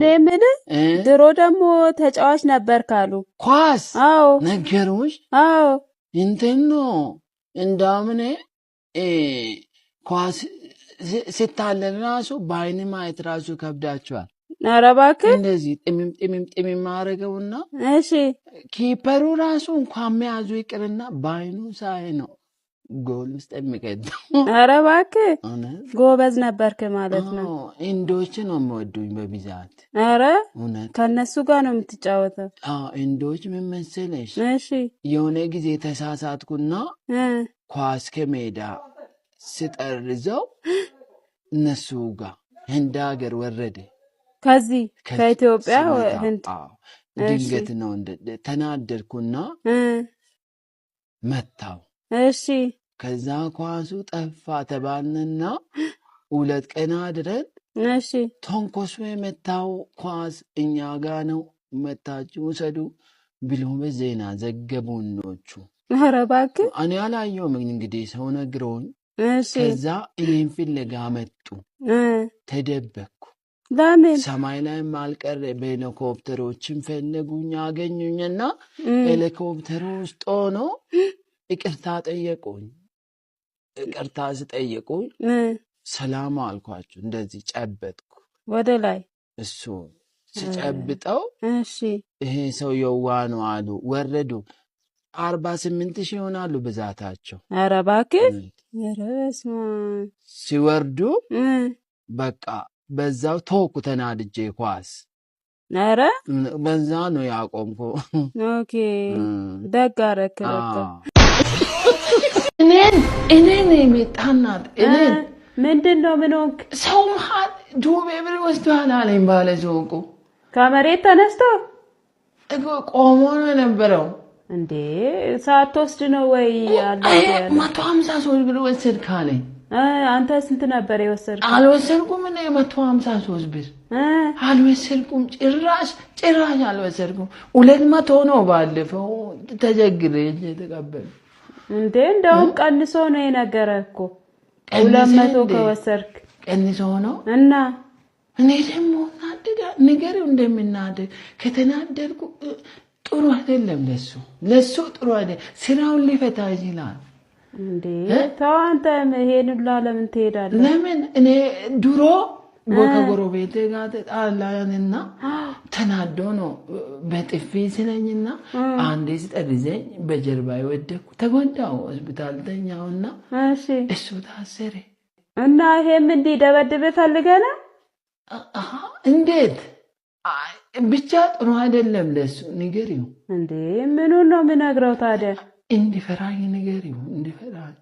እኔ የምልህ ድሮ ደግሞ ተጫዋች ነበር ካሉ። ኳስ? አዎ። ነገሮች። አዎ። እንትን ነው፣ እንዳውም እኔ ኳስ ስታለን ራሱ በአይን ማየት ራሱ ከብዳቸዋል። ኧረ እባክህ። እንደዚህ ጥምም ጥምም ጥምም ማድረገውና keeper ኡ ራሱ እንኳን መያዙ ይቅርና በአይኑ ሳይ ነው ጎል ውስጥ የሚቀጣው። ኧረ እባክህ። እውነት። ጎበዝ ነበርክ ማለት ነው። አዎ፣ ህንዶች ነው የሚወዱኝ በብዛት። ኧረ። እውነት። ከእነሱ ጋር ነው የምትጫወተው? አዎ፣ ህንዶች ምን መሰለሽ፣ የሆነ ጊዜ ተሳሳትኩና ኳስ ከሜዳ ስጠርዘው እነሱ ጋር ህንድ ሀገር ወረደ። ከዚህ ከኢትዮጵያ ስመጣ ህንድ? አዎ፣ ድንገት ነው ተናደድኩና መታው። ከዛ ኳሱ ጠፋ ተባልንና 2 ቀን አድረን ተንኮሱ የመታው ኳስ እኛ ጋ ነው፣ መታችሁ ውሰዱ ብሎ በዜና ዘገቡኖቹ። ኧረ እባክህ። እኔ አላየሁም፣ እንግዲህ ሰው ነግረውኝ። ከዛ እኔን ፍለጋ መጡ። ተደበቅኩ። ለምን? ሰማይ ላይም አልቀረ፣ በሄሊኮፕተሮችን ፈለጉኝ፣ አገኙኝና ሄሊኮፕተሩ ውስጥ ሆኖ ይቅርታ ጠየቁኝ። ይቅርታ ስጠይቁኝ ሰላም አልኳቸው። እንደዚህ ጨበጥኩ። ወደ ላይ? እሱ ስጨብጠው ይሄ ሰው የዋ ነው አሉ። ወረዱ። 48,000 ይሆናሉ ብዛታቸው። ኧረ እባክህ። ኧረ በስመ አብ። ሲወርዱ በቃ በዛው ተውኩ፣ ተናድጄ ኳስ። ኧረ። በዛ ነው ያቆምኩ። Okay፣ ደግ አደረክ በቃ። እኔን የመጣናት እኔን። ምንድን ነው? ምን ሆንክ? ሰው መሀል ዱቤ ብር ወስዷል አለኝ ባለ ሱቁ። ከመሬት ተነስቶ? ቆሞ ነው የነበረው። እንዴ፣ ሳትወስድ ነው ወይ ያለ? 153 ብር ወሰድክ አለኝ። አንተ ስንት ነበር የወሰድከው? አልወሰድኩም። እኔ 153 ብር አልወሰድኩም። ጭራሽ ጭራሽ አልወሰድኩም። 200 ነው ባለፈው ተቸግሬ የተቀበሉ። እንዴ፣ እንደውም ቀንሶ ነው የነገረህ እኮ 200 ከወሰድክ። ቀንሶ ነው። እና እኔ ደግሞ ናደዳ ንገሪው፣ እንደምናደድ ከተናደድኩ ጥሩ አይደለም። ለሱ ጥሩ አይደለም። ስራውን ሊፈታ ይችላል። እንዴ ተው አንተ፣ ይሄን ሁላ ለምን ትሄዳለህ? ለምን እኔ ድሮ ከጎረቤቴ ጋር ተጣላንና ተናዶ ነው በጥፊ ስለኝና አንዴ ስጠርዘኝ በጀርባ የወደኩ ተጎዳው። ሆስፒታል ተኛውና እሱ ታሰረ። እና ይሄም እንዲደበድብ ፈልገህ ነው? እንዴት ብቻ ጥሩ አይደለም ለሱ፣ ንገሪው። እንዴ፣ ምኑን ነው የምነግረው ታዲያ? እንዲፈራኝ ንገሪው፣ እንዲፈራኝ።